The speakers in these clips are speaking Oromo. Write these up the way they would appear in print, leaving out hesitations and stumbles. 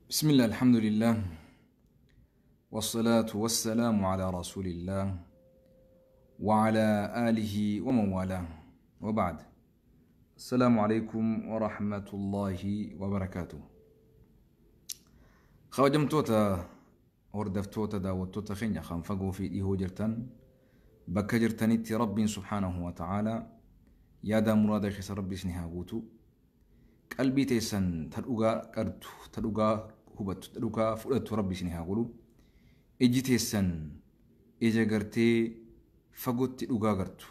بسم الله، الحمد لله، والصلاة والسلام على رسول الله وعلى آله ومن والاه، وبعد. السلام عليكم ورحمة الله وبركاته. Kabajamtoota hordoftoota daawwattoota keenya kan fagoo fi dhihoo jirtan, bakka jirtanitti Rabbiin subhaanahu wa ta'aalaa yaada muraada keessa Rabbi isin haa guutu. Qalbii teessan ta dhugaa qartu, ta dhugaa hubattu, ta dhugaa fudhattu Rabbi isin haa godhu. Iji teessan ija gartee fagootti dhugaa gartu,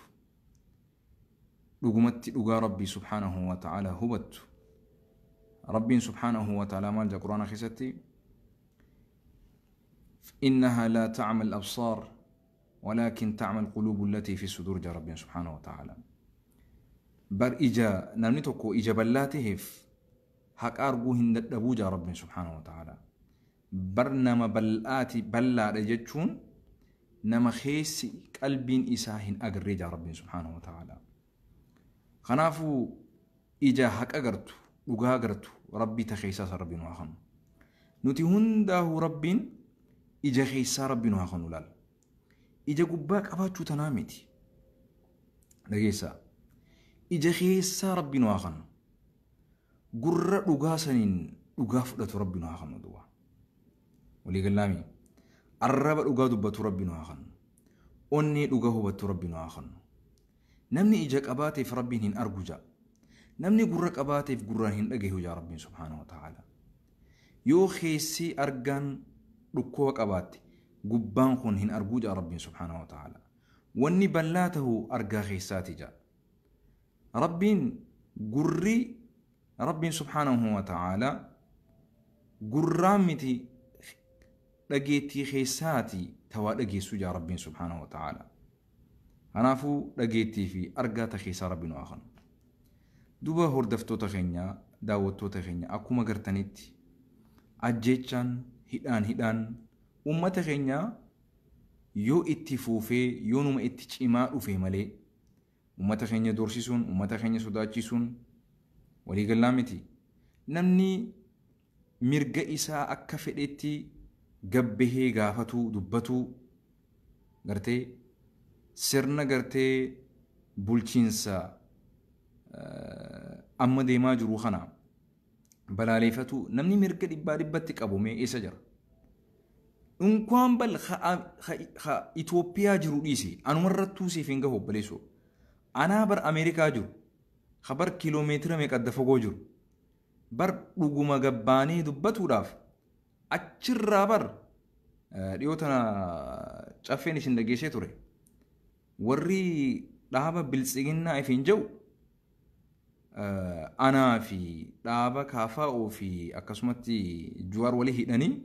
dhugumatti dhugaa Rabbii subhaanahu wa ta'aalaa hubattu. Rabbiin subhaanahu wa ta'aalaa maal jedha Quraana keessatti? إنها لا تعمى الأبصار ولكن تعمى القلوب التي في الصدور. جا ربي سبحانه وتعالى bar ija namni tokko ija bal'aa ta'eef haqa arguu hin dadhabuu jaa Rabbiin subhaanahu wa ta'ala. Bar nama bal'aati, bal'aadha jechuun nama keessi qalbiin isaa hin agarree jaa Rabbiin subhaanahu wa ta'ala. Kanaafuu ija haqa gartu, dhugaa gartu, Rabbii ta keessaa isa Rabbiin waa kanu. Nuti hundaa'uu Rabbiin ija keessaa Rabbiin waa kanu laal. Ija gubbaa qabaachuu tanaa miti. Dhageessaa. Ija keessaa Rabbiin waa kanu. Gurra dhugaa saniin dhugaa fudhatu Rabbiin waa kanu duwwaa. Walii gallaami. Arraba dhugaa dubbatu Rabbiin waa kanu. Onnee dhugaa hubattu Rabbiin waa kanu. Namni ija qabaateef Rabbiin hin argu ja'a. Namni gurra qabaateef gurraan hin dhagahu jaa Rabbiin subhaanahu wa ta'ala. Yoo keessi argaan dhukkuba qabaatte gubbaan kun hin arguu jaa Rabbiin subhaanahu wa ta'ala. Wanni bal'aa ta'u argaa keessaati jaa. Rabbiin gurri Rabbiin subhaanahu wa ta'ala gurraan miti, dhageettii keessaati tawaa dhageessu jaa Rabbiin subhaanahu wa ta'ala. Kanaafuu dhageettii fi argaa ta keessaa Rabbiin waa kanu. Duba hordoftoota keenya, daawwattoota keenya, akkuma gartanitti ajjeechaan hidhaan uummata keenya yoo itti fuufee, yoonuma itti cimaa dhufe malee, uummata keenya doorsisuun, uummata keenya sodaachisuun waliigalaa miti. Namni mirga isaa akka fedhetti gabbahee gaafatuu dubbatuu gartee sirna gartee bulchiinsa amma deemaa jiru kana balaaleeffatu, namni mirga dhibbaa dhibbatti qabu mee eessa jira? Unkwaan bal ha Itoophiyaa jiru dhiisi, anumarrattuu siif hin gahu obboleessoo. Anaa bar Ameerikaa jiru, ha bar kiiloomeetira meeqa adda fagoo jiru. Bar dhuguma gabbaanee dubbatuudhaaf achirraa bar dhiyoo tana caffeen isin dhageessee ture. Warri dhaaba biltsiginnaa ifiin jedhu anaa fi dhaaba KFO fi akkasumatti Jawaar walii hidhanii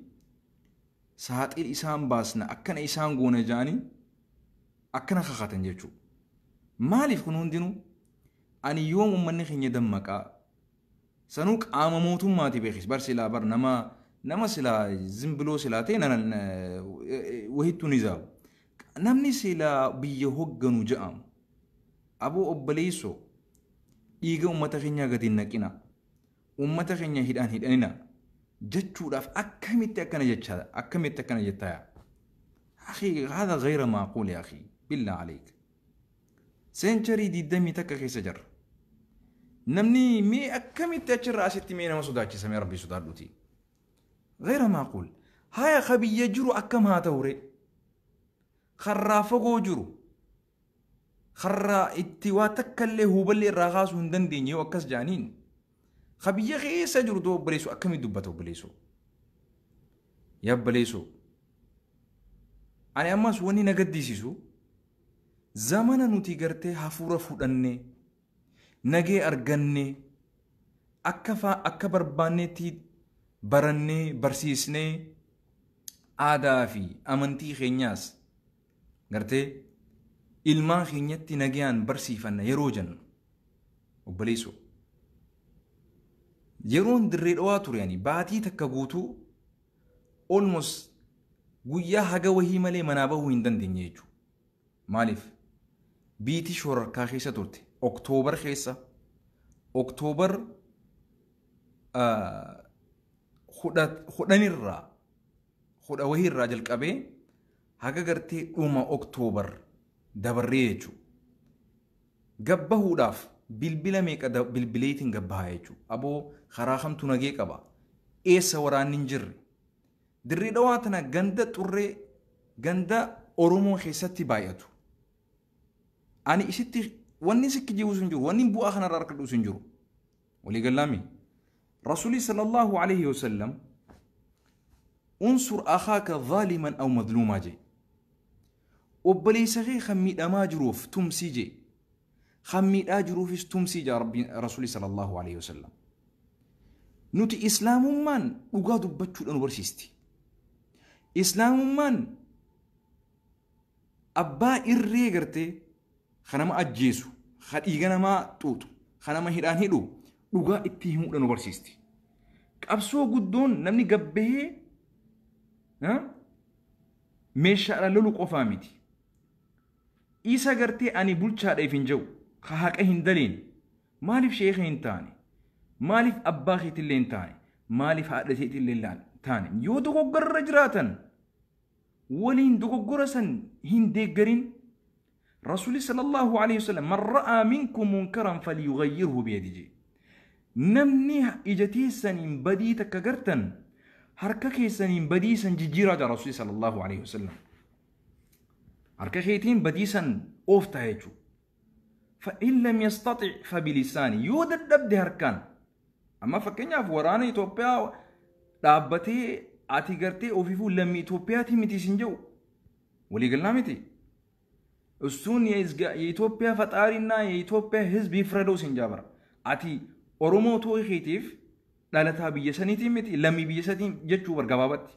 saaxil isaan baasna, akkana isaan goona ja'anii akkana kakatan jechuudha. Maaliif kun hundinuu? Ani yoom uummanni keenya dammaqaa sanuu qaama mootummaati beekis bar silaa bar nama silaa zimbiloo silaa ta'e nan wahittuu ni zaabu. Namni silaa biyya hogganu ja'amu aboo obboleessoo dhiiga uummata keenyaa gadi hin naqina, uummata keenya hidhaan hidhanina jechuudhaaf akkamitti akkana jechaa, akkamitti akkana jettaa? أخي هذا غير معقول يا أخي، بالله عليك. Century 21 keessa jirra. Namni mee akkamitti achirraa asitti mee nama sodaachisa? Mee Rabbii sodaadhuuti. غير معقول. Haya, ka biyya jiru akkam haa ta'u ree? Karraa fagoo jiru, karraa itti waa takka illee huballee irraa kaasuu hin dandeenye yoo akkas jaaniin, ka biyya keessa jiru doo obboleessu akkamitti dubbata obboleessu? Yaa obboleessu, ani ammas wanni na gaddisiisu zamana nuti gartee hafuura fudhannee nagee argannee akka akka barbaannetti barannee barsiisnee aadaa fi amantii keenyaas gartee ilmaan keenyatti nagayaan barsiifanna yeroo jennu, obboleessoo, yeroon Dirree Dhawaa ture ani baatii takka guutuu almost guyyaa haga wahii malee manaa bahuu hin dandeenye jechuudha. Maaliif? Biitii shororkaa keessa turte. Oktoobar keessa, Oktoobar 10 irraa 10 wahii irraa jalqabee haga gartee dhuma Oktoobar dabarree jechuudha. Gabbahuudhaaf bilbila meeqa bilbileetiin gabbahaa jechuudha. Aboo, karaa kamtu nagee qaba? Eessa waraanni hin jirre? Dirree Dhawaa tana ganda xurree, ganda Oromoo keessatti baay'atu. Ani isitti wanni sikki jibuus hin jiru, wanni bu'aa kanarraa harka hin jiru. Waliigalaami. Rasuulli sallallahu alaihi wasallam "Unsur akhaaka zaaliman aw madluumaa" jee. Obboleessa kee kan miidhamaa jiruuf tumsii jee. Kan miidhaa jiruufis tumsii jaa Rabbiin Rasuulli sallallahu alaihi wasallam. Nuti Islaamummaan dhugaa dubbachuudha nu barsiisti. Islaamummaan abbaa irree gartee kan nama ajjeesu, kan dhiiga namaa xuuxu, kan nama hidhaan hidhu dhugaa itti himuudha nu barsiisti. Qabsoo guddoon namni gabbahee meeshaadhaan lolu qofaa miti. Isa gartee ani bulchaadhaaf hin jiru, ka haqa hin daleen, maaliif sheeka hin taane, maaliif abbaa keetillee hin taane, maaliif haadha keetillee hin taane, yoo dogoggorra jiraatan waliin dogoggora san hin deeggarin. Rasuulli sallallahu alaihi wasallam "Man ra'aa minkum munkaran falyughayyirhu biyadihi" jee. Namni ija teessaniin badii takka gartan harka keessaniin badii san jijjiiraa jira Rasuulli sallallahu alaihi wasallam. Harka keetiin badii san ooftaa jechuudha. فإن لم يستطع فبلسانه, yoo dadhabde harkaan. Amma fakkeenyaaf waraana Itoophiyaa dhaabbatee ati gartee ofiifuu lammii Itoophiyaati miti isin jedhu, waliigalaa miti. እሱን የኢትዮጵያ ፈጣሪና የኢትዮጵያ ሕዝብ ይፍረደው sin jaabara. Ati Oromoo ta'uu keetiif dhalataa biyya saniitii miti, lammii biyya sanii jechuu bar gabaabatti.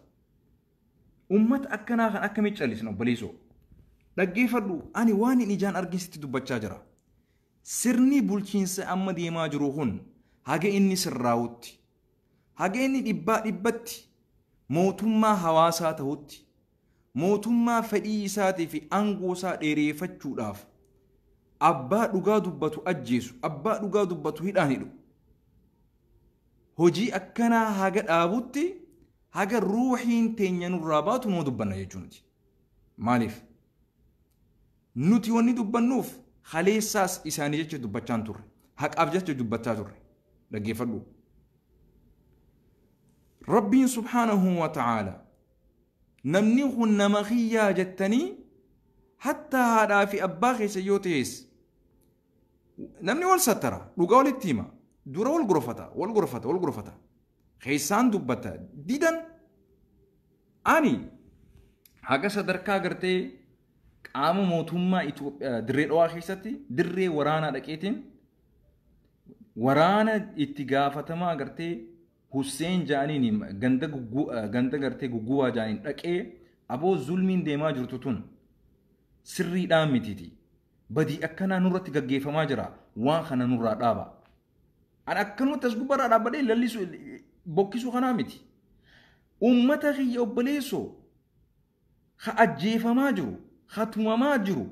Uummata akkanaa kan akkamitti callisna? Obboleessoo? Dhaggeeffadhu, ani waan hin ijaan argisitti dubbachaa jira. Sirni bulchiinsa amma deemaa jiru kun haga inni sirraa'utti, haga inni dhibbaa dhibbatti mootummaa hawaasaa ta'utti, mootummaa fedhii isaatii fi aangoo isaa dheereeffachuudhaaf abbaa dhugaa dubbatu ajjeesu, abbaa dhugaa dubbatu hidhaan hidhu. Hojii akkanaa haga dhaabutti, haga ruuxiin teenya nurraa baatu nuu dubbanna jechuunuti. Maaliif? Nuti wanni dubbannuuf haleessaas isaanii jecha dubbachaa turre. Haqaaf jecha dubbachaa turre. Dhaggeeffadhu. Rabbiin subhaanahu wa ta'aala namni kun nama kiyyaa jettanii hattaa haadhaa fi abbaa keessa yoo ta'es namni wal sattara, dhugaa walitti hima, dura wal gorfata, wal gorfata, wal gorfata, keessaan dubbata didan. Ani haga sadarkaa gartee qaama mootummaa Itoophiyaa Dirree Dhawaa keessatti dirree waraanaa dhaqeetiin waraana itti gaafatamaa gartee Hussein jaaniin ganda ganda gartee gugguwaa jaaniin dhaqee, aboo, zulmiin deemaa jirtu tun sirriidhaan mitiiti. Badii akkanaa nurratti gaggeeffamaa jira, waan kana nurraa dhaaba. Ani akkanumatti as gubbaarraa dhaabbadhee lallisu bokkisuu kanaa miti. Uummata kiyya, obboleessoo, ha ajjeefamaa jiru, ha tumamaa jiru.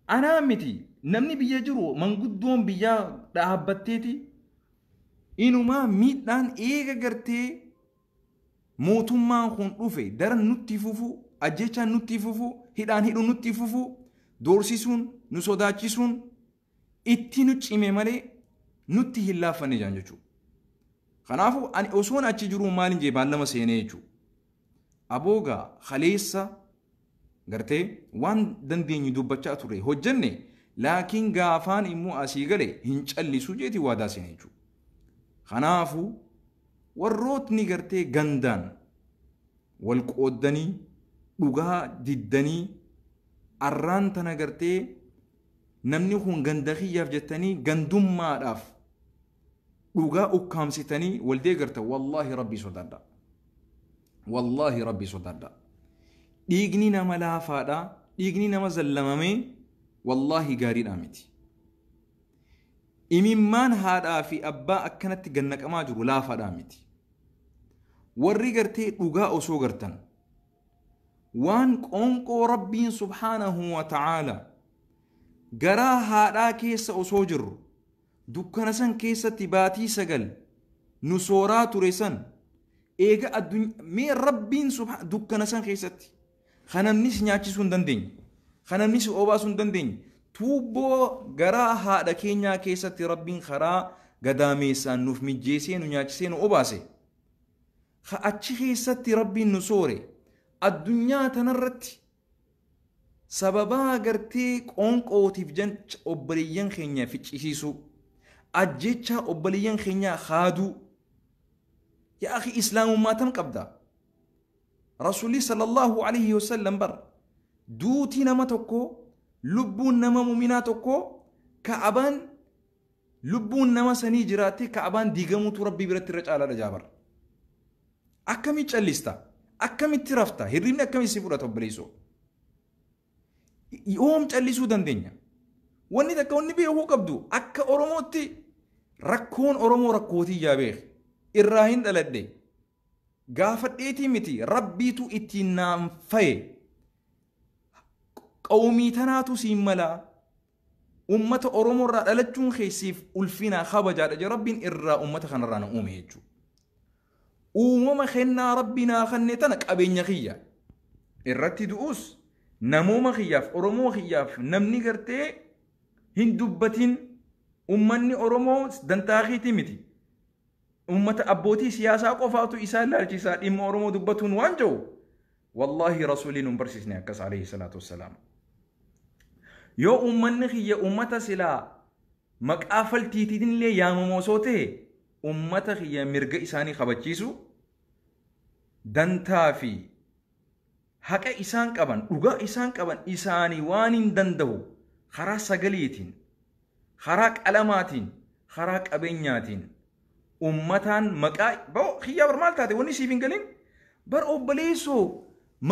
Anaa miti, namni biyya jiru manguddoon biyyaa dhaabbatteeti inumaa miidhaan eega gartee mootummaan kun dhufe daran nutti fufu, ajjechaan nutti fufu, hidhaan hidhu nutti fufu, doorsisuun nu sodaachisuun itti nu cime malee nutti hin laaffanne jaan jechuudha. Kanaafuu ani osoon achi jiru maalin jee baallama seenee jechuudha. Aboogaa kaleessa gartee waan dandeenyu dubbachaa ture hojjenne, laakiin gaafaan immoo asii gale hin callisuu jeeti waadaa seene jechuudha. Kanaafuu warrootni gartee gandaan wal qooddanii dhugaa diddanii arraan tana gartee namni kun ganda kiyyaaf jettanii gandummaadhaaf dhugaa ukkaamsitanii wal deeggarta, wallaahi Rabbii sodaadha. Wallaahi Rabbii sodaadha. Dhiigni nama laafaadha. Dhiigni nama zallamamee wallaahi gaariidha miti. Imimmaan haadhaa fi abbaa akkanatti gannaqamaa jiru laafaadha miti. Warri gartee dhugaa osoo gartan waan qoonqoo Rabbiin subhaanahu wa ta'aala garaa haadhaa keessa osoo jirru dukkana san keessatti baatii 9 nu sooraa ture san eega addunyaa mee Rabbiin dukkana san keessatti kanamni si nyaachisuu hin dandeenye, kanamni si obaasuu hin dandeenye, tuubboo garaa haadha keenyaa keessatti Rabbiin karaa gadaameessaan nuuf mijjeessee nu nyaachisee nu obaase. Ka achi keessatti Rabbiin nu soore addunyaa tanarratti sababaa gartee qoonqootiif jecha obboleeyyan keenya ficcisiisuu, ajjechaa obboleeyyan keenyaa haaduu. Yaa akhi, islaamummaa tam qabda? Rasuulli sallallahu alaihi wasallam bar duutii nama tokko, lubbuun nama muminaa tokko Ka'abaan lubbuun nama sanii jiraattee Ka'abaan diigamuutu Rabbii biratti irra caalaadha jaabar. Akkamii callista? Akkamitti rafta? Hirribni akkamii si fudhata obboleessoo? Yoom callisuu dandeenya? Wanni takka wanni beekuu qabdu, akka Oromootti rakkoon Oromoo rakkootii yaa beek. Irraa hin dhaladhe. Gaafadheetii miti, Rabbiitu ittiin naan faye. Qawmii tanaatu siin malaa. Ummata Oromoo irraa dhalachuun keessiif ulfina kabajaadha jee Rabbiin irraa ummata kanarraa na uume jechuudha. Uumama kennaa Rabbi naa kenne tana qabeenya kiyya. Irratti du'us namooma kiyyaaf, Oromoo kiyyaaf namni gartee hin dubbatin, ummanni Oromoo dantaa keetii miti. Ummata abbootii siyaasaa qofaatu isaan ilaalchisaa dhimma Oromoo dubbatuun waan jiru. Wallaahi Rasuulli nun barsiisne akkas alayhi salaatu wassalaam. Yoo ummanni kiyya ummata silaa maqaa faltiitiin illee yaamamu osoo ta'e, ummata kiyya mirga isaanii kabachiisu, dantaa fi haqa isaan qaban, dhugaa isaan qaban isaanii waan hin danda'u karaa sagaleetiin, karaa qalamaatiin, karaa qabeenyaatiin ummataan maqaa kiyyaa bar maal taate wanni siif hin galin bar obboleessoo,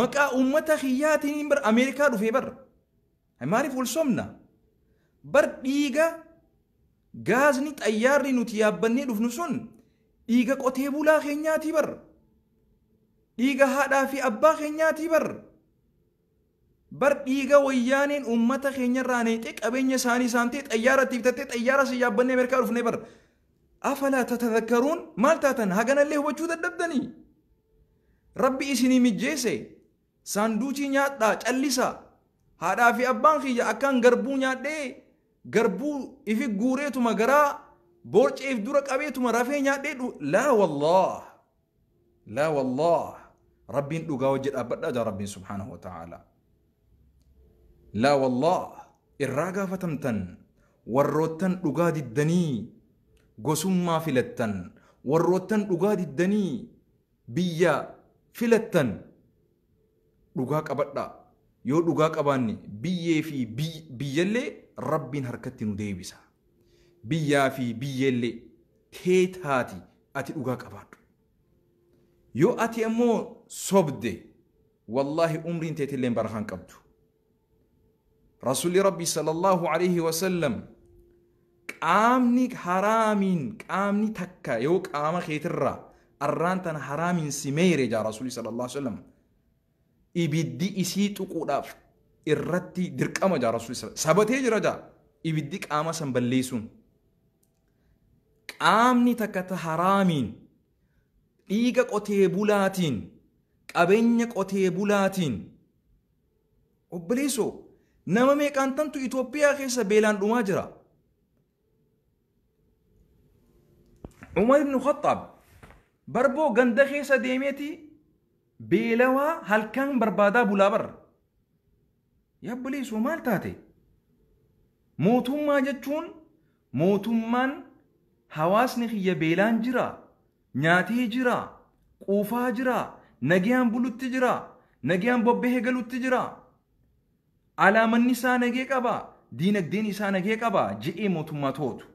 maqaa ummata kiyyaatiin bar Ameerikaa dhufee bar. Maaliif wal somna? Bar dhiiga gaazni xayyaarri nuti yaabbannee dhufnu sun dhiiga qotee bulaa keenyaatii bar. Dhiiga haadhaa fi abbaa keenyaatii bar. Bar dhiiga wayyaaneen uummata keenyarraa neexee qabeenya isaanii saamtee xayyaara itti bitattee xayyaara si yaabbannee Ameerikaa dhufnee bar. Afalaa tatadhakkaruun? Maal taatan, haganallee hubachuu dadhabdanii? Rabbi isinii mijjeesse, saanduuchii nyaadhaa callisaa. Haadhaa fi abbaan kiyya akkaan garbuu nyaadhee, garbuu ifi guureetuma garaa boorceef dura qabeetuma rafee nyaadhee. Laa wallaah, laa wallaah, Rabbiin dhugaa hojii dhaabbadhaa jaa Rabbiin subhaanahu wa ta'ala. Laa wallaah, irraa gaafatamtan warroottan dhugaa diddanii gosummaa filattan, warroottan dhugaa diddanii biyya filattan. Dhugaa qabadhaa. Yoo dhugaa qabaanne biyyee fi biyyallee Rabbiin harkatti nu deebisa. Biyyaa fi biyyeellee teetaati, ati dhugaa qabaadhu. Yoo ati ammoo sobde, wallaahi umriin teetillee barakaan qabdu. Rasuulli Rabbi sallallahu alaihi wasallam qaamni haraamiin, qaamni takka yoo qaama keetirraa arraan tana haraamiin si meeyre jaa Rasuulli sallallahu alaihi wasallam, ibiddi isii tuquudhaaf irratti dirqama jaa Rasuulli, sabatee jira jaa ibiddi qaama san balleessuun. Qaamni takka ta haraamiin, dhiiga qotee bulaatiin, qabeenya qotee bulaatiin. Obboleessoo, nama meeqaan tantu Itoophiyaa keessa beelaan dhumaa jira? Umar ibn Khattaab barboo ganda keessa deemeeti beelawaa halkan barbaadaa bulaa bar. Yaa obboleessoo, maal taate? Mootummaa jechuun, mootummaan hawaasni kiyya beelaan jira, nyaatee jira, quufaa jira, nagayaan bulutti jira, nagayaan bobbahee galutti jira, alaamanni isaa nagee qaba, diinagdeen isaa nagee qaba je'ee mootummaa to'atu.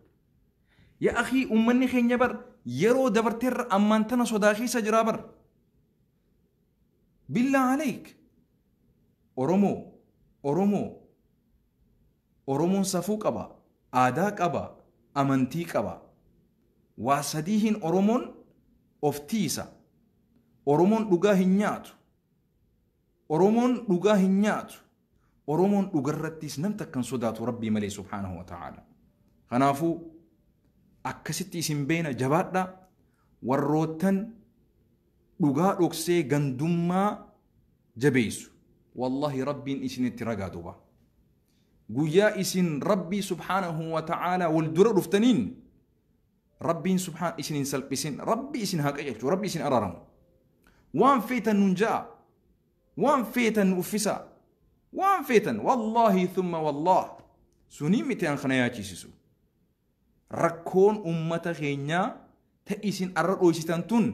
Yaa akhii, uummanni keenya bar yeroo dabarteerra ammaan tana sodaa keessa jira bar. Billaa aleek. Oromoo, Oromoo, Oromoon safuu qaba, aadaa qaba, amantii qaba. Waa sadiihin Oromoon of tiisa. Oromoon dhugaa hin nyaatu. Oromoon dhugaa hin nyaatu. Oromoon dhugarrattis nam takkan sodaatu Rabbii malee subhaanahu wa ta'ala. Kanaafuu akkasitti isin beena, jabaadhaa. Warroottan dhugaa dhoksee gandummaa jabeessu. Wallahi Rabbiin isinitti ragaa duuba. Guyyaa isin Rabbii subhaanahu wa ta'aalaa wal dura dhuftaniin Rabbiin subhaan isin hin salphisin, Rabbi isin haa qajeelchu, Rabbi isin araaramu. Waan feetan nun ja'a, waan feetan nu uffisa, waan feetan wallahi thumma wallah sunii miti an kana yaachisisu. Rakkoon ummata keenyaa ta isin arra dhoysitan tun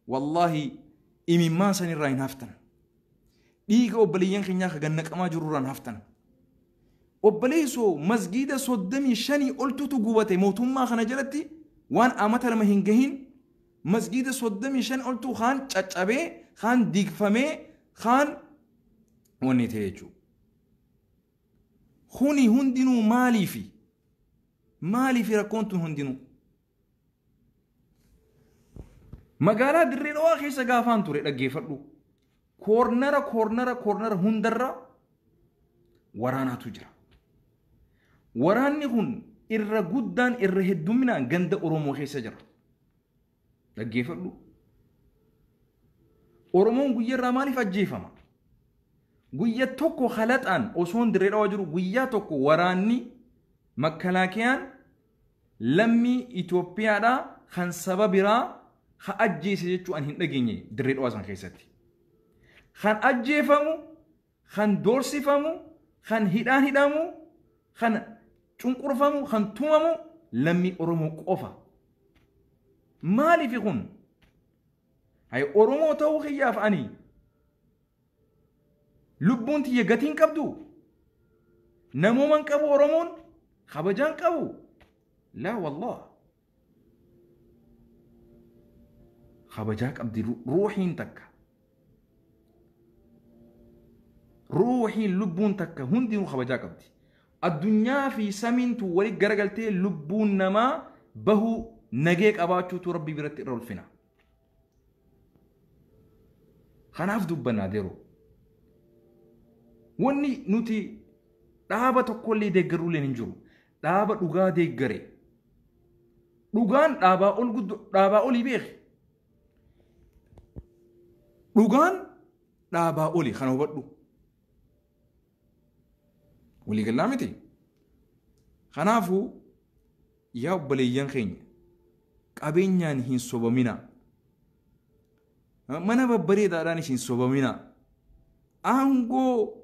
wallahi imimmaan sanirraa hin haftan. Dhiiga obboleeyyan keenyaa ka gannaqamaa jirurraa hin haftan. Obboleessoo masgiida 35 oltutu gubate mootummaa kana jalatti waan amata 2 hin gahin masgiida 35 oltu kaan caccabee kaan diigfamee kaan wanni ta'e jechuudha. Kuni hundinuu maaliifi? Maaliifi rakkoon tun hundinuu? Magaalaa Dirree Dhawaa keessa gaafaan ture dhaggeeffadhu. Koornara koornara koornara hundarra waraanaatu jira. Waraanni kun irra guddaan irra heddumminaan ganda Oromoo keessa jira. Dhaggeeffadhu. Oromoon guyyaarraa maaliif ajjeefama? Guyya tokko halaxaan osoon Dirree Dhawaa jiru guyyaa tokko waraanni makkalaakiyaan lammii Itoophiyaadhaa kan saba biraa ha ajjeese jechuu an hin dhageenye Dirree Dhawaa san keessatti. Kan ajjeefamu, kan doorsifamu, kan hidhaan hidhamu, kan cunqurfamu, kan tumamu lammii Oromoo qofa. Maaliif kun? Hay Oromoo ta'uu kiyyaaf ani lubbuun tiyya gatiin qabdu? Namooman qabu Oromoon? Kabajaan qabu? Laa wallah. Kabajaa qabdi ruuxiin takka. Ruuxiin lubbuun takka hundinuu kabajaa qabdi. Addunyaa fi samiintu walitti garagaltee lubbuun namaa bahuu nagee qabaachuutu Rabbi biratti irra ulfina. Kanaaf dubbannaa deeroo. Wanni nuti dhaaba tokkollee deeggarullee hin jiru. Dhaaba dhugaa deeggare. Dhugaan dhaabaa ol guddoo dhaabaa olii beeki. Dhugaan dhaabaa olii kana hubadhu. Waliigalaa miti. Kanaafuu yaa obboleeyyan keenya qabeenyaan hin sobamina. Mana babbareedaadhaanis hin sobamina. Aangoo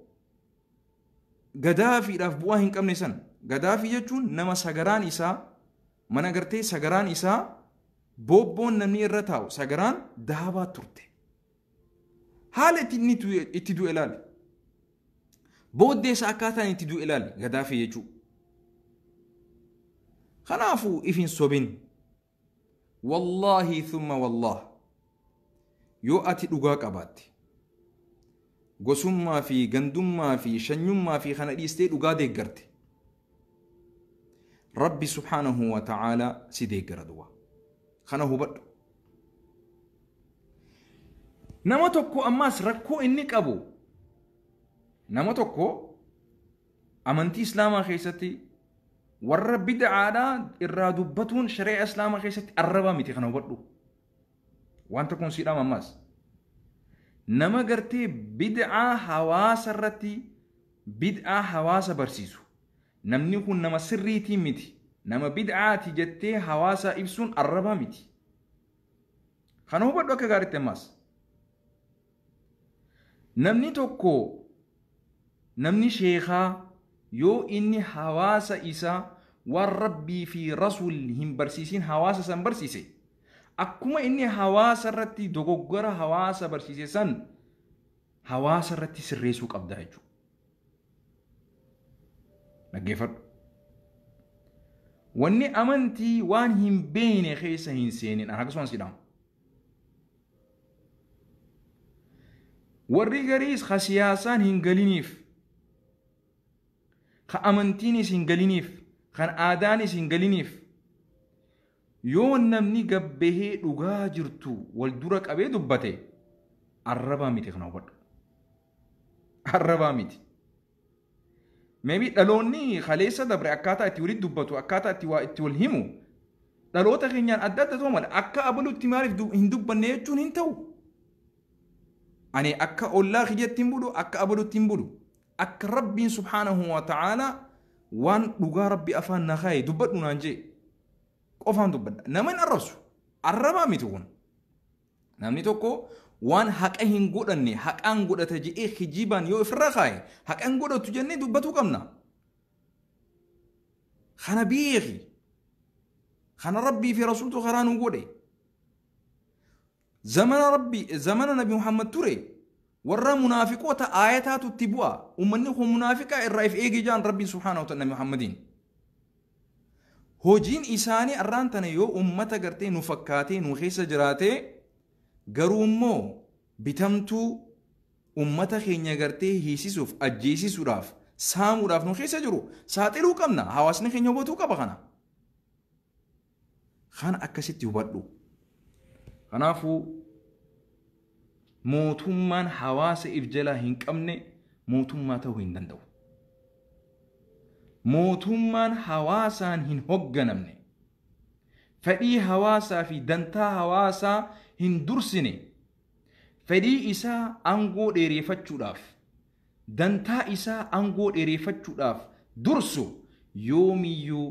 gadaafiidhaaf bu'aa hin qabne san. Gadaafii jechuun nama sagaraan isaa mana gartee sagaraan isaa boobboon namni irra taa'u sagaraan daabaa turte. Haala inni itti du'e ilaali. Booddee isaa akkaataan itti du'e ilaali gadaafii jechuudha. Kanaafuu if hin sobin. Wallaahi thumma wallah. Yoo ati dhugaa qabaatte gosummaa fi gandummaa fi shanyummaa fi kana dhiistee dhugaa deeggarte Rabbi subhaanahu wa ta'aalaa si deeggara duwwa. Kana hubadhu. Nama tokko ammaas rakkoo inni qabu nama tokko amantii Islaamaa keessatti warra bid'aadhaa irraa dubbatuun shari'a Islaamaa keessatti arrabaa miti kana hubadhu. Wanta kun siidhaam ammaas. Nama gartee bid'aa hawaasa irratti bid'aa hawaasa barsiisu. Namni kun nama sirriitii miti. Nama bid'aati jettee hawaasa ibsuun arrabaa miti. Kana hubadhu akka gaariitti ammaas. Namni tokko namni sheekaa yoo inni hawaasa isaa waan Rabbii fi Rasuul hin barsiisin hawaasa san barsiise. Akkuma inni hawaasa irratti dogoggora hawaasa barsiise san hawaasa irratti sirreessuu qabda jechuudha. Dhaggeeffadhu. Wanni amantii waan hin beekne keessa hin seenin akkasumas jedhama. Warri gariis ka siyaasaan hin galiniif, ka amantiinis hin galiniif, kan aadaanis hin galiniif yoo namni gabbahee dhugaa jirtu wal dura qabee dubbate arrabaa miti kana hubadhu. Arrabaa miti. Maybe dhaloonni kaleessa dabre akkaataa itti walitti dubbatu, akkaataa itti waa itti wal himu Dhaloota keenyaan adda adda ta'uu mala. Akka abaluutti maaliif hin dubbanne jechuun hin ta'u. Ani akka ollaa kiyyatti hin bulu, akka abaluutti hin bulu. Akka Rabbiin subhaanahu wa ta'aalaa waan dhugaa Rabbi afaan na kaaye dubbadhu naan jee qofaan dubbadha. Nama hin arrabsu. Arrabaa miti kun. Namni tokko waan haqa hin godhanne haqaan godhata je'ee kijibaan yoo ofirra kaaye haqa hin godhatu jennee dubbatuu qabna. Kana beeki. Kana Rabbii fi Rasuultu karaa nu godhe. Zamana Rabbi zamana Nabi Muhammad ture warra munaafiqoota aayataatu itti bu'a. Uummanni kun munaafiqaa irraa if eegi jaan Rabbiin subhaanahu wa ta'ala Nabi Muhammadiin. Hojiin isaanii arraan tana yoo uummata gartee nu fakkaatee nu keessa jiraatee garuu immoo bitamtuu uummata keenya gartee hiisisuuf ajjeesisuudhaaf saamuudhaaf nu keessa jiru saaxiluu qabna. Hawaasni keenya hubatuu qaba kana. Kana akkasitti hubadhu. Kanaafuu mootummaan hawaasa if jalaa hin qabne mootummaa ta'uu hin danda'u. Mootummaan hawaasaan hin hoogganamne, fedhii hawaasaa fi dantaa hawaasaa hin dursine, fedhii isaa aangoo dheereeffachuudhaaf, dantaa isaa aangoo dheereeffachuudhaaf dursu yoomiyyuu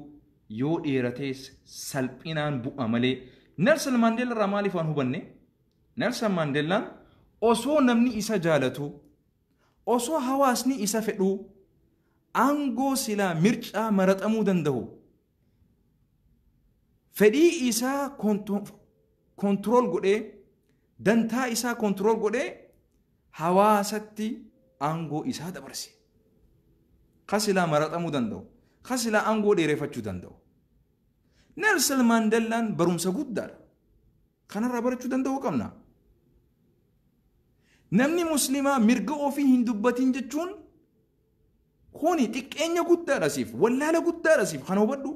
yoo dheerates salphinaan bu'a malee. Nelson Mandela irraa maaliif waan hubanne? Nelson Mandelaan osoo namni isa jaalatu, osoo hawaasni isa fedhu, aangoo silaa mircaa maraxamuu danda'u, fedhii isaa kontirool godhee, dantaa isaa kontirool godhee hawaasatti aangoo isaa dabarse. Ka silaa maraxamuu danda'u, ka silaa aangoo dheereffachuu danda'u. Nelson Mandelaan barumsa guddaadha. Kanarraa barachuu danda'uu qabna. Namni musliimaa mirga ofii hin dubbatin jechuun kuni xiqqeenya guddaadha siif, wallaala guddaadha siif, kana hubadhu.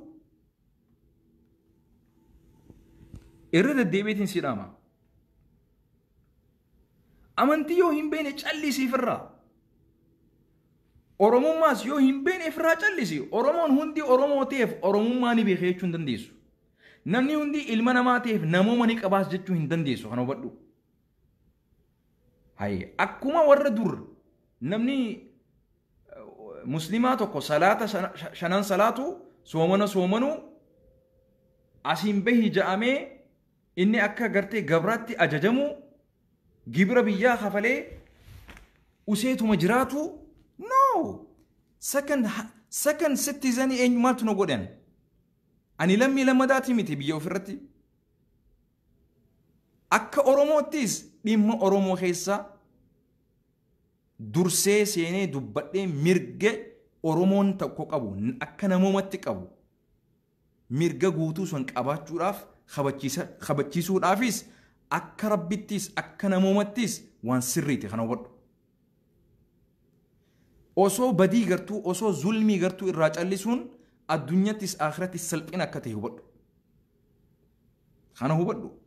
Irra deddeebiitiin si dhaama. Amantii yoo hin beekne callisi ifirraa. Oromummaas yoo hin beekne ifirraa callisi. Oromoon hundi Oromoo ta'eef Oromummaa ni beeka jechuu hin dandeessu. Namni hundi ilma namaa ta'eef namooma ni qabaas jechuu hin dandeessu, kana hubadhu. Haye, akkuma warra dur namni musliimaa tokko salaata shanan salaatu soomana soomanuu asiin bahi ja'amee inni akka gartee gabraatti ajajamu gibira biyyaa kafalee useetuma jiraatu no second citizen eenyu maaltu na godhan ani lammii lammadaati miti biyya ofirratti. Akka Oromoottis dhimma Oromoo keessa dursee seenee dubbadhee mirga Oromoon tokko qabu akka namoomatti qabu mirga guutuu sun qabaachuudhaaf kabachiisuudhaafis akka Rabbittis akka namoomattis waan sirriiti, kana hubadhu. Osoo badii gartuu osoo zulmii gartuu irraa callisuun addunyattis akhirattis salphina akka ta'e hubadhu. Kana hubadhu.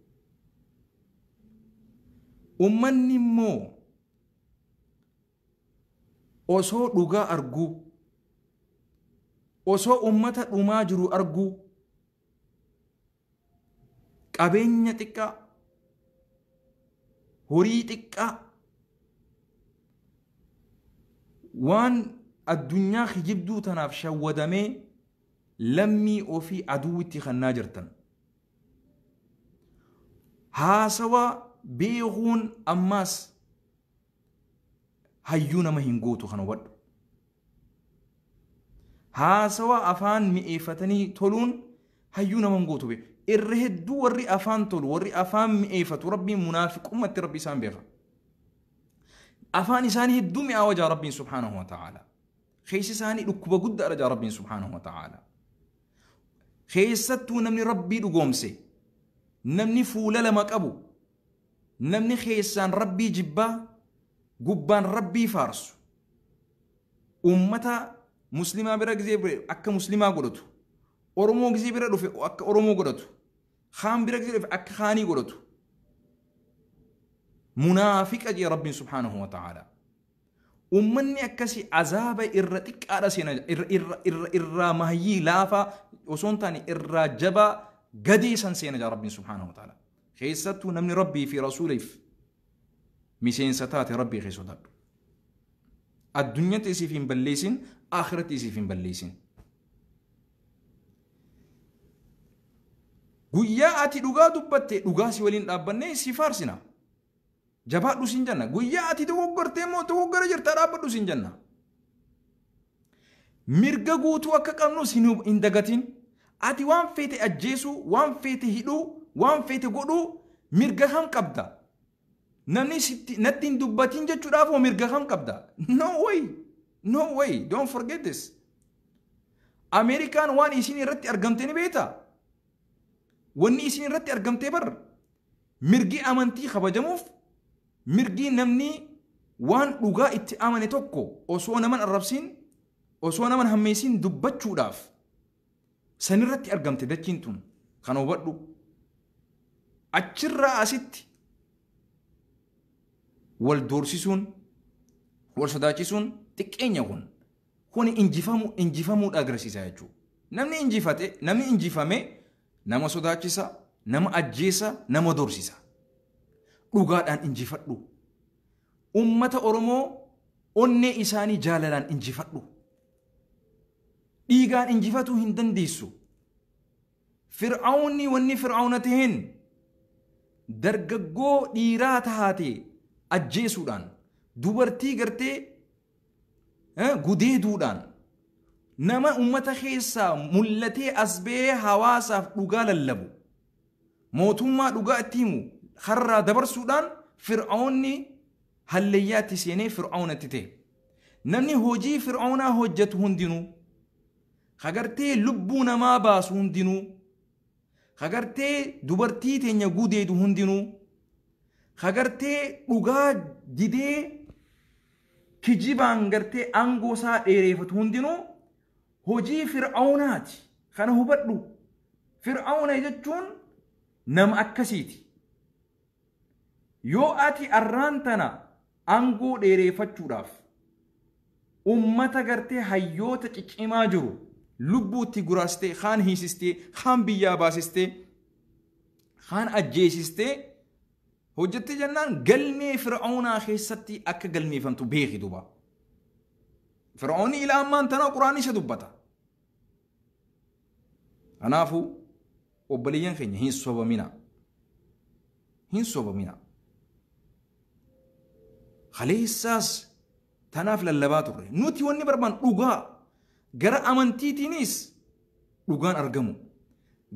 Uummanni immoo osoo dhugaa arguu, osoo uummata dhumaa jiru arguu, qabeenya xiqqaa, horii xiqqaa, waan addunyaa kijibduu tanaaf shawwadamee lammii ofii aduwitti kannaa jirtan. Haasawa beekuun ammaas hayyuu nama hin gootu, kana hubadhu. Haasawa afaan mi'eeffatanii toluun hayyuu nama hin gootu. Irra hedduu warri afaan tolu, warri afaan mi'eeffatu Rabbiin munaafiqummatti Rabbi isaan beeka. Afaan isaanii hedduu mi'aawa jaa Rabbiin subhaanahu wa ta'ala. Keessi isaanii dhukkuba guddaadha jaa Rabbiin subhaanahu wa ta'ala. Keessattuu namni Rabbii dhugoomse, namni fuula lama qabu, namni keessaan Rabbii jibbaa, gubbaan Rabbii faarsu, ummata muslimaa bira gizee akka muslimaa godhatu, Oromoo gizee bira dhufe akka Oromoo godhatu, kaan bira gizee dhufe akka kaanii godhatu. Munaafiqa jee Rabbiin subhaanahu wa ta'ala. Uummanni akkasii azaaba irra xiqqaadha seena, irra mahayyii laafaa osoo hin taane irraa jabaa gadee san seena jaa Rabbiin subhaanahu wa ta'ala. Keessattuu namni Rabbii fi Rasuuliif miseensa taate Rabbii kee sodaadhu. Addunyatti isiif hin balleessin, akhiratti isiif hin balleessin. Guyyaa ati dhugaa dubbatte dhugaa si waliin dhaabbannee si faarsina. Jabaadhu siin jenna. Guyyaa ati dogoggortee immoo dogoggora jirta dhaabbadhu siin jenna. Mirga guutuu akka qabnus hin dagatin. Ati waan feete ajjeesuu, waan feete hidhuu, waan feete godhuu mirga kam qabda? Namni natti hin dubbatin jechuudhaaf hoo mirga kam qabda? No way! No way! Don't forget this. Ameerikaan waan isin irratti argamte ni beektaa? Wanni isin irratti argamtee bar mirgi amantii kabajamuuf, mirgi namni waan dhugaa itti amane tokko osoo naman arrabsiin, osoo naman hammeessiin dubbachuudhaaf sanirratti argamte dachiin tun kan hubadhu. Achirraa asitti wal doorsisuun, wal sodaachisuun xiqqeenya kun. Kun injifamuudha agarsiisa jechuudha. Namni injifate, namni injifame nama sodaachisa, nama ajjeesa, nama doorsisa. Dhugaadhaan injifadhu. Ummata Oromoo onnee isaanii jaalalaan injifadhu. Dhiigaan injifatuu hin dandeessu. Fir'aawni wanni fir'aawna taheen dargaggoo dhiiraa taate ajjeesuudhaan, dubartii gartee gudeeduudhaan nama ummata keessaa mul'atee as ba'ee hawaasaaf dhugaa lallabu, mootummaa dhugaa itti himu har'aa dabarsuudhaan fir'aawni hallayyaatti seenee fir'aawnatti ta'e. Namni hojii fir'aawnaa hojjetu hundinuu, hagartee lubbuu namaa baasu hundinuu, hagartee dubartii teenya gudeedu hundinuu, hagartee dhugaa didee kijibaan gartee aangoo isaa dheereeffatu hundinuu hojii fir'aawnaati. Kana hubadhu. Fir'aawna jechuun nama akkasiiti. Yoo ati arraan tana aangoo dheereeffachuudhaaf ummata gartee hayyoota ciccimaa jiru lubbuutti guraastee, kaan hiisistee, kaan biyyaa baasistee, kaan ajjeesistee hojjettee jennaan galmee fir'aawnaa keessatti akka galmeeffamtu beeki duuba. Fir'aawni ila ammaan tana quraanni isa dubbata. Kanaafuu obboleeyyan keenya hin sobamina. Hin sobamina. Kaleessaas tanaaf lallabaa turre. Nuti wanni barbaannu dhugaa. Gara amantiitiinis dhugaan argamu.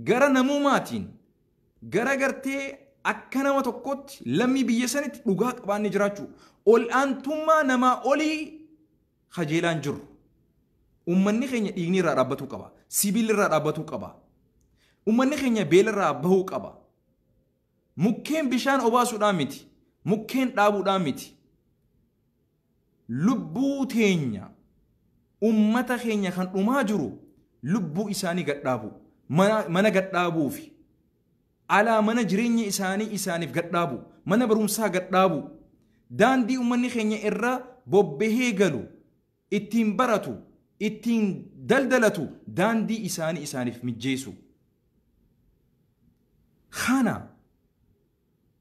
Gara namummaatiin, gara gartee akka nama tokkotti lammii biyya sanitti dhugaa qabaannee jiraachuu. Ol'aantummaa namaa olii kajeelaan jiru. Uummanni keenya dhiigni irraa dhaabbatuu qaba. Sibiilli irraa dhaabbatuu qaba. Uummanni keenya beela irraa bahuu qaba. Mukkeen bishaan obaasuudhaan miti. Mukkeen dhaabuudhaan miti. Lubbuu teenya ummata keenya kan dhumaa jiru lubbuu isaanii gadhaabu, mana gadhaabuu fi alaa mana jireenya isaanii isaaniif gadhaabu, mana barumsaa gadhaabu, daandii uummanni keenya irra bobbahee galu, ittiin baratu, ittiin daldalatu, daandii isaanii isaaniif mijjeessu. Kana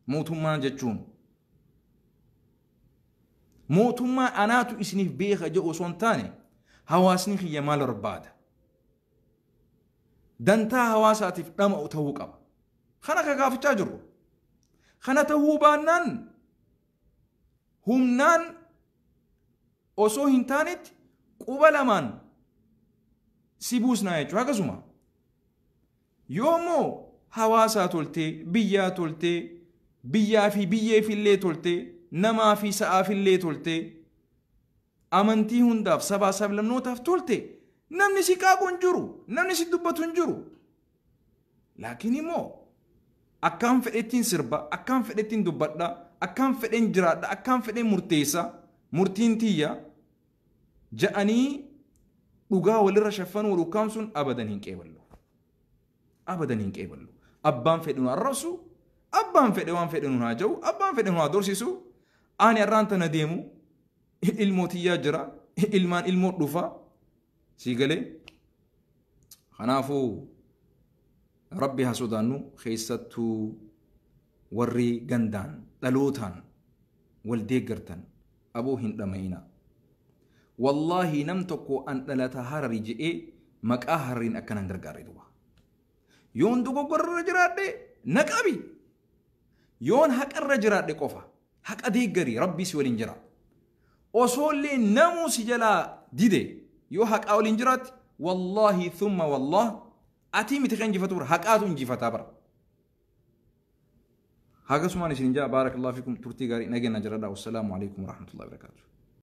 mootummaa jechuun mootummaa anaatu isiniif beeka jedhu osoo hin taane hawaasni kiyya maal barbaada? Dantaa hawaasaatiif dhama'u ta'uu qaba. Kana ka gaafachaa jirru. Kana ta'uu baannaan humnaan osoo hin taanetti quba lamaan si buusnaa jechuudha. Akkasuma yoommoo hawaasaa toltee, biyyaa toltee, biyyaa fi biyyeefillee toltee, namaa fi sa'aafillee toltee, amantii hundaaf sabaa sablammootaaf tolte namni si qaaqu hin jiru, namni si dubbatu hin jiru. Laakiin immoo akkaan fedhettiin sirba, akkaan fedhettiin dubbadha, akkaan fedheen jiraadha, akkaan fedheen murteessa, murtiin tiyya ja'anii dhugaa walirra shaffanuu wal ukkaamsuun abadan hin qeeballu. Abadan hin qeeballu. Abbaan fedhe nu arrabsu, abbaan fedhe waan fedhe nu haa ja'u, abbaan fedhe nu haa dorsisu. Ani arraan tana deemu ilmoo tiyyaa jira, ilmaan ilmoo dhufa. Sii galee. Kanaafuu Rabbi haa sodaannu, keessattuu warri gandaan dhalootaan wal deeggartan aboo hin dhama'ina. Wallaahi nam tokko an dhalata Hararii je'ee maqaa Harariin akkanan gargaarre duba. Yoon dogoggorarra jiraadhe na qabi. Yoon haqarra jiraadhe qofa haqa deeggari, Rabbi si waliin jira. Osoollee namuu si jalaa dide yoo haqaa waliin jiraatte, wallaahi thumma wallah atii miti kan injifatu bara, haqaatu injifataa bara. Hagasumaan isin jaa, baarakallahu fikum, turtii gaarii, nageenya jiradha. Wassalaamu alaikum warahmatullahi wabarakatuh.